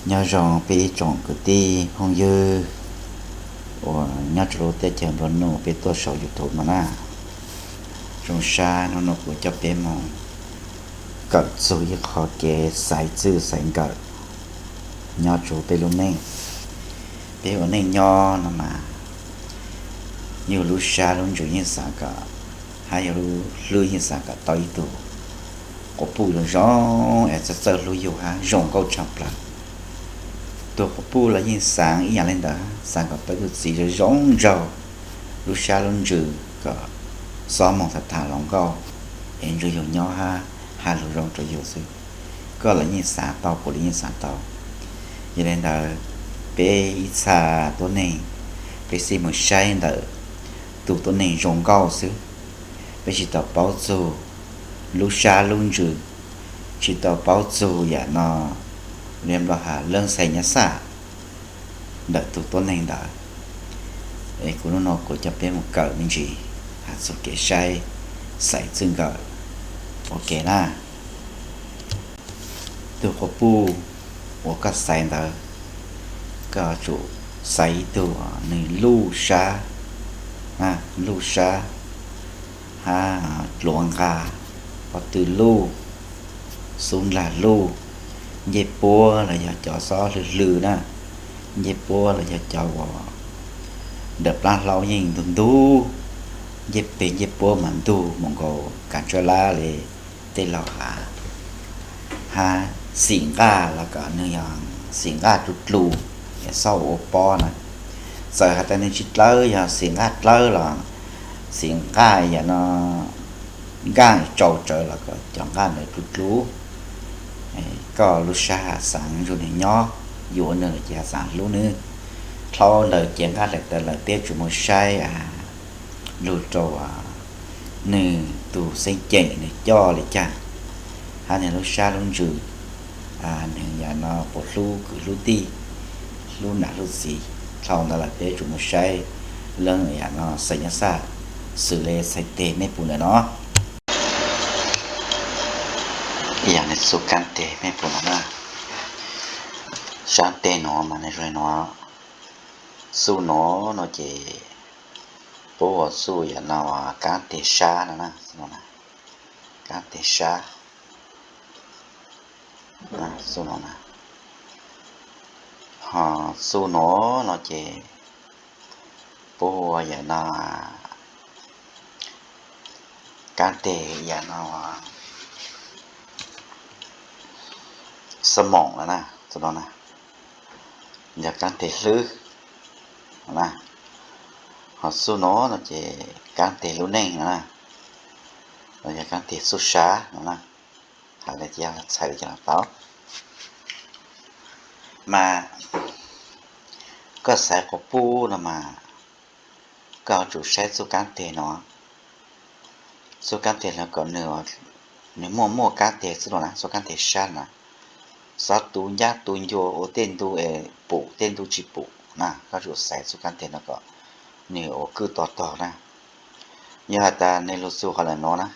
Nyob zoo peb ib tsoom kwv tij phooj ywg uas nyob rau lub teb chaws nplua nuj peb tuaj saum YouTube no na. Zoo sab hnub no kuv coj peb mus kawm txug ib qho kev xaiv txwj xaiv nkawm nyob rau peb lub neej. Peb ua neej nyob no mas yug lub sab lub ntsws yeej xav kom, hab yug lub hlwb yeej xav kom tau ib tug quas puj zoo zoo es txawj txawj hlub yug hab zoo nkauj tshaj plaws. Tug quas puj los yeej xav ib yam li ntawd, xav kom tau ib tug txiv zoo zoo nraug, lub sab lub ntsws kom xob moog tham tham hluas nkauj es nrug yug nyob hab has lug zoo rau yug xwb. Koj los yeej xav tau, kuv los yeej xav tau. Yog li ntawd, peb ib txha tuab neeg, peb xij mus saib ntawm tug tuab neeg zoo nkauj xwb. Peb tsis tau paub txug lub sab lub ntsws, tsis tau paub txug yam no li nplua has leej xais nyab xaj ntawm tug tuab neeg ntawd. Es kuv hnub no kuv coj peb mus kawm me ntsis has txug kev saib xaiv txwj nkawm ua ke na. Tug quas puj uas koj xaiv ntawd, koj yuav tsum xaiv ib tug nwg luj sab, luj sab, hab dluav nqag, pob tw luj, xub nqag luj, ncej puab los yog cov xob hlwb hlwb na, ncej puab los yog cov uas ntawm plaab hlaub yeej ntug ntug, ncej peg ncej puab mas ntug mus nkaus kav tsawb lab li tej laug hav. Hab xim nqaj los kom nwg yog xim nqaj dlug dlug, xob ua pob na. Txawm has tas nwg tsis dlawb yog xim nqaj dlawb los xim nqaj yam no nkaaj tsau tsawv los kom cov nqaj ntawd dlug dlug. Koj lub sab has xaav nrug nwg nyob, yug ua nwg lawm ces has xaav hlub nwg. Dlhau ntawd ces nqaj daim tawv lawm peb yuav tsum mus saib lug rau nwg tug xeeb ceem nwg coj li caag, hab nwg lub sab lub ntsws, nwg yam no puas hlub kwv hlub tij, hlub nam hlub txiv. Dlhau ntawd lawm peb yuav tsum mus saib leej yam no xais nyab xaj xws le txhais teg mej pum ntawm no. Yog nwg txuj kaab teg mej pum no na. Sab teg nuav mas nwg zoo li nuav. Txuj nuav no ces puab ua txuj yam no kaab teg sab no na. Kaab teg sab. Txuj nuav na. Ho txuj nuav no ces puab ua yam no kaab teg yam no xab moom no na, txuj nuav na, yog kaab teg hlwb no na. Ho txuj nuav no ces kaab teg lub neej no na, los yog kaab teg txuj sab no na. Has le ces yog txhais li cas los tau. Mas koj xaiv quas puj no mas koj yuav tsum saib txuj kaab teg no. Txuj kaab teg no kom nwg muaj muaj kaab teg txuj nuav na, txuj kaab teg sab na. Xob tu ncaab tu ncua ua tej ntu es pum, tej ntu tsis pum na, koj yuav tsum xaiv txuj kaab teg no kom nwg ua kwj to tog na. Yog has tas nwg lug txug qhov ntawm nuav na,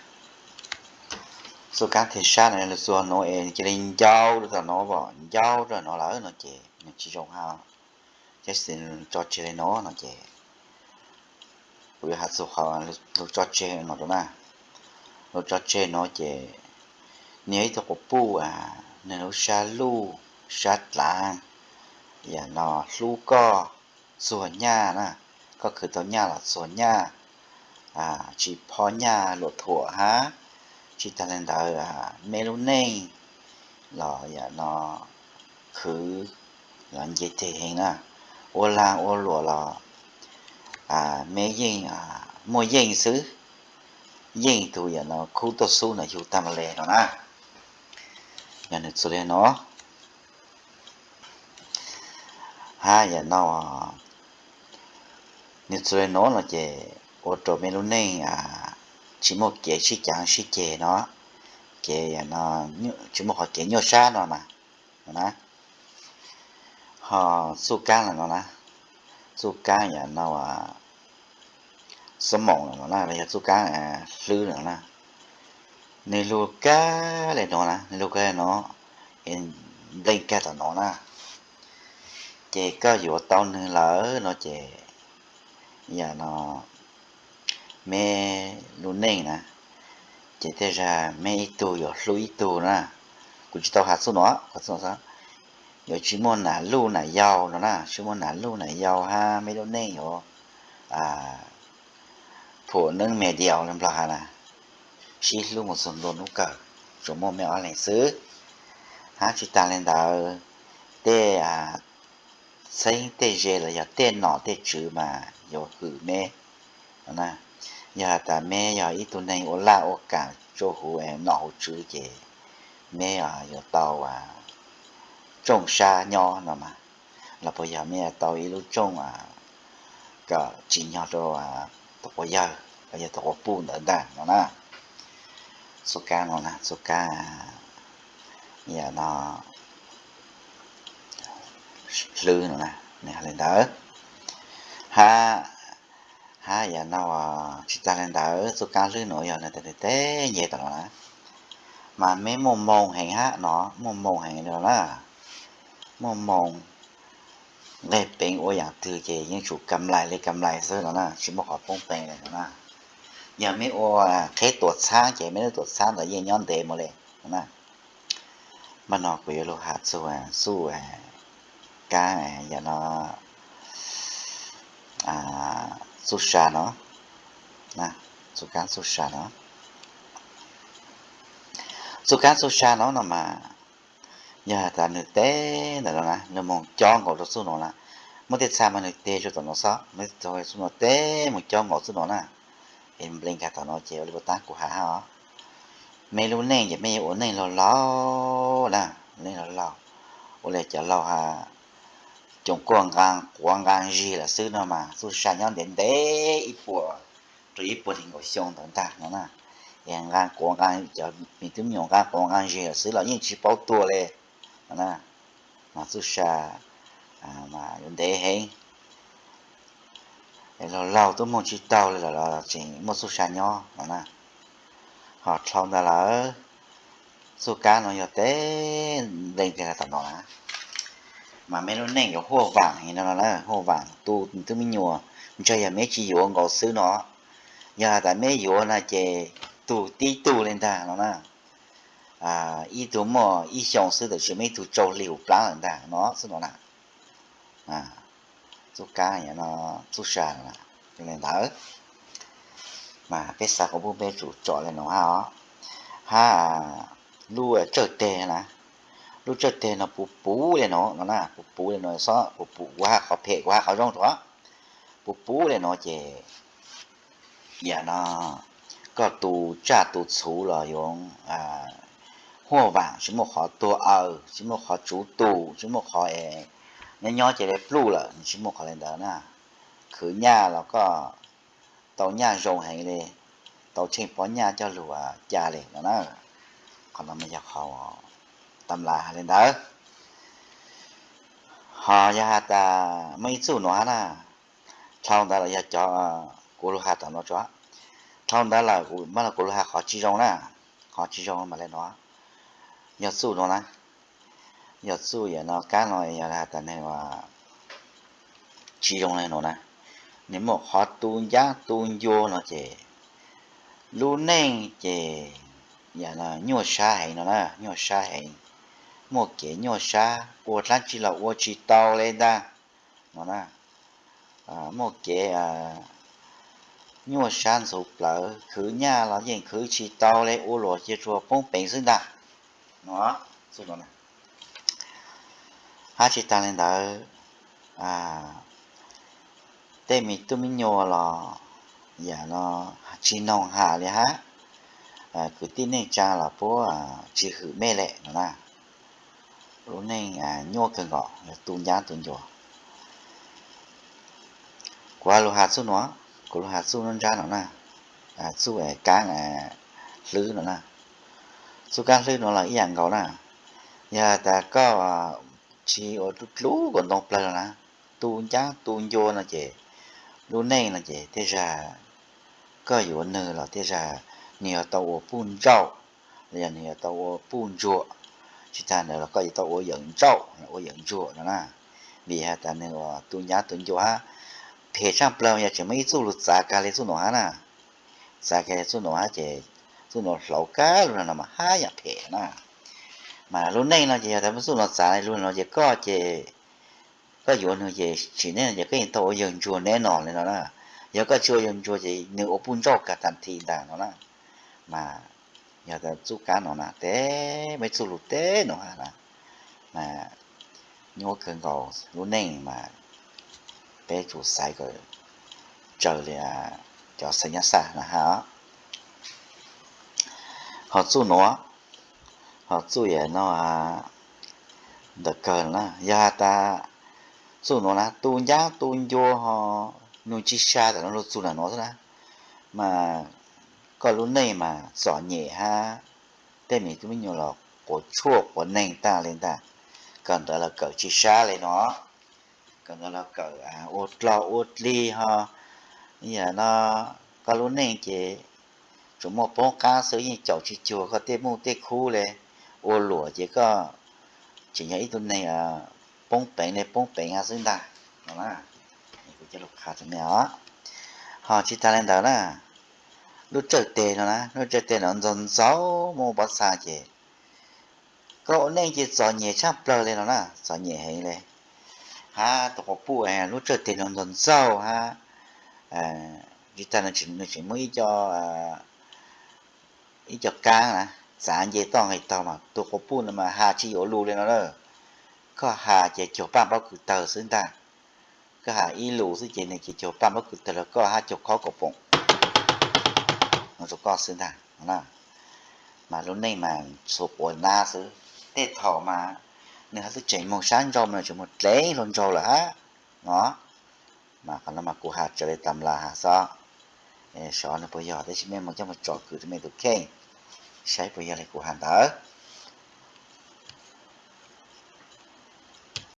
txuj kaab teg sab no lug txug nuav es cia li ncau rau tom nuav, ncau rau nuav lawm no ces nwg tsis zoo hab. Tab sis tso tseg li nuav no ces kuv yuav has txug qhov lug tso tseg no rau na. Lug tso tseg nuav ces nwg yog ib tug quas puj, nwg lub sab luj, sab dlaav, yam no hlub koj, txuag nyaj na, koj khwv tau nyaj los txuag nyaj, tsis phob nyaj luam thuam hab. Tsis tag li ntawd, meb lub neej los yam no khwv los nce teg heev na, ua laag ua luam los meb yeej muaj yeej xwb, yeej tug yam no khub tuaj xub ntawm yug tag npaum le no na. Yog nwg txug li no hab yam no, nwg txug li no no ces ua rau meb lub neej tsis muaj kev sib caav sib ceg no, kev tsis muaj qhov kev nyuaj sab no mas, no na. Ho txuj kaab lawm no na, txuj kaab yam no xab moom lawm no na, los yog txuj kaab hlwb lawm no na. Nwg lug kag le nuav na, nwg lug kag le nuav, npleej kag tom nuav na. Ces koj yuav tau nws lawm no ces, yam no, meb lub neej na, ces tej zag meb ib tug yuav hlub ib tug na. Kuv tsis tau has txuj no, yuav tsis muaj nam luj nam yau no na, tsis muaj nam luj nam yau hab meb lub neej yuav phuam neeb me diaus li Nplog has na, sib hlub mus txug ntua hnub kawg, tsuas muaj meb ob leeg xwb. Hab tsis tas li ntawd, tej txheeb tej ze los yog tej nom tej tswv mas yuav hwm meb no na. Yog has tas meb yog ib tug neeg ua laj ua kaam tsua huv nom huv tswv ces meb yuav tau tsooj sab nyob no mas, los puas yog meb yuav tau ib lub tsooj kom tsim nyog rau tus quas yawg los yog tus quas puj ntawd ntag no na. Txuj kab no na, txuj kab, yam no, hlwb no na, nws hais li ntawd. Hab, hab yam no, tsis tas li ntawd, txuj kab hlwb no yog nws tes nws teb nce tom no na, mas meb muaj moo heev hab no, muaj moo heev li no na, muaj moo, nqeg peev ua yaam twg ces yeej tsum kam lais li kam lais xwb no na, tsis muaj qhov poob peev li no na. Yog meb ua qheb tuam txhaab ces meb lub tuam txhaab ntawd yeej nyob ntev mus li no na. Npaj no kuv yuav lug has txug txuj kab, yam no, txuj sa no, txuj kab txuj sa no. Txuj kab txuj sa no no mas, yog has tas nws teb ntawm no na, nws moog cob nkaus rau txuj no na, muaj tej txha mas nws teg rua tom no xwb, muaj tej txha txuj no teb moog cob nkaus txuj no na. Es nplees kag tom no ces ua li puas taab kuv has hab os, meb lub neej ces meb yuav ua neej laug laug na, neej laug laug, ua li cov laug has, coom kuaj nqaa quav nqaa zig lawm xwb no mas txuj sa nyob ntev ntev ib puas rau ib puas nees nkaum xyoo ntawd ntag no na. Es nqaa quav nqaa, cov me tub me nyuam nqaa quav nqaa zig lawm xwb los yeej tsis paub tuag li no na. Mas txuj sa mas yuav ntev heev, laug laug tub moog tsis taug li lawm los tseem muaj txuj sa nyob no na. Ho dlhau ntawd lawm, txuj kab no yog teb nplees kag tom no na, mas meb lub neej yuav huaj vaam heev no na, huaj vaam tu tub me nyuam, ntshe yog meb tsis yuav nkaus xwb no. Yog has tas meb yuav na ces tug tib tug li ntag no na. Ib tug muaj ib xyoo xwb tab sis meb ib tug tsau hli huv plaab lawm ntag no xwb no na. Txuj kab no, txuj sa li ntawd, mas peb xav kom pub peb tsum tsom li no hab os. Hab lub tsawg teg na, lub tsawg teg no puv puv li no no na, puv puv li no xwb, puv puv, kuv has qhov phem kuv has qhov zoo rua, puv puv li no ces yam no koj tu tsaj tu txhuv los yuav huaj vaam, tsis muaj qhov tuag aws, tsis muaj qhov tsuv tus, tsis muaj qhov nyob nyob ces li pluj lawm, tsis muaj qhov li ntawd na. Khwv nyaj los koj tau nyaj zoo heev li, tau tsheej pob nyaj coj lug ca li no na. Qhov no mas yog qhov tam las has li ntawd. Ho yog has tas muaj ib txuj no hab na, dlhau ntawd lawm yog cov kuv lug has tom no tso, dlhau ntawd lawm kuv, mas kuv lug has qhov tsis zoo na, qhov tsis zoo mas li no, yog txuj no na, yog txuj yam no kab no yog has tas nws tsis zoo li no na, nws muaj qhov tu ncaab tu ncua no ces lub neej ces yam no nyuaj sab heev no na, nyuaj sab heev, muaj kev nyuaj sab, ua dlaab tsi los ua tsis tau li ntag no na, muaj kev nyuaj sab ntxhuv plawv, khwv nyaj los yeej khwv tsis tau li, ua luam cia tsuas poob peev xwb ntag no. Hab tsis taag li ntawd, tej me tub me nyuam los yam no tsis noog has li hab, kwv tij neej tsaa los puab tsis hwm mej lawm no na. Lub neej nyuaj kawg nkaus, yog tu ncaab tu ncua. Kuv lug has txuj no, kuv lug has txuj nruab nrab no na, txuj kaab hlwb no na. Txuj kaab hlwb no los ib yam nkaus na, yog tas koj tsis ua dlub dlub kom ntoo plawg los na, tu ncaab tu ncua no ces lub neej no ces tej zag koj yuav nwg los tej zag nwg yuav tau ua puj ntsauj, los yog nwg yuav tau ua puj ntsuag, tsis taag ntawd los koj yuav tau ua yawm ntsauj, ua yawm ntsuag no na. Vim has tas nws ua tu ncab tu ncua hab, phem tshaj plawg yog tseem muaj ib txuj lug txav kag le txuj nuav hab na. Txav kag le txuj nuav hab ces txuj nuav hlauv kag lug no mas hab yam phem na. Mas lub neej no ces yog tas muaj txuj nuav txav le lug no ces koj ces koj yuav nws ces tsim neej no ces koj yeej tau ua yawg ntsuag neb no le no na. Yog koj tsis ua yawg ntsuag ces nws ua puj ntsauj kag tas thi ntag no na. Mas yog tas txuj kab no na teb, muaj ib txuj lug teb no hab na, mas nyuaj kawg nkaus lub neej mas peb tsum xaiv kom tsawg li cov xaiv nyob xaj na hab. Ho txuj nuav, ho txuj yam no ntawm kawg na, yog has tas txuj nuav na tu ncab tu ncua ho nug tsis sa tam no lug txug ntawm nuav xwb na, mas koj lub neej mas txom nyem hab tej me tub me nyuam los quav tshuaj quav neeg tag li ntag. Kawm ntawv los kawm tsis sab li no, kawm ntawv los kawm ua dlog ua dlig ho, yam no koj lub neej ces tsuas muaj poob qab xwb, yeej caum tsis cuag koj tej muj tej khub li. Ua luam ces koj tseem yog ib tug neeg poob peev li poob peev hab xwb ntag no na. Kuv coj lug qha rau nej os. Ho tsis tas li ntawd na, lub tsawj teg no na, lub tsawj teg no ntxaug ntxaug muaj pob txha ces koj ua neej ces txom nyem tshaj plawg li no na, txom nyem heev li. Hab tus quas puj lub tsawj teg no ntxaug ntxaug hab, tsis tas nws tseem muaj ib co, ib co kaab na, txav nce toj nqis taug mas tus quas puj no mas has tsis yuav lus li no na. Koj has ces cuag paj npob kws tawg xwb ntag. Koj has ib lus xwb ces nws ces cuag paj npob kws tawg rau koj hab cuag khob kaus poom no rau koj xwb ntag. Mas lub neej mas txhua quav nab xwb. Tej thaum mas nws hab twb tseem moog sab nrau mas nws tseem moog dlev hluas nraug lawm hab no. Mas qhov no mas kuv has raws li tas las has xwb, xyov nws puas yog, tab sis mej moog coj moog tsom kwm rau mej tus kheej saib puas yog li kuv has ntawd.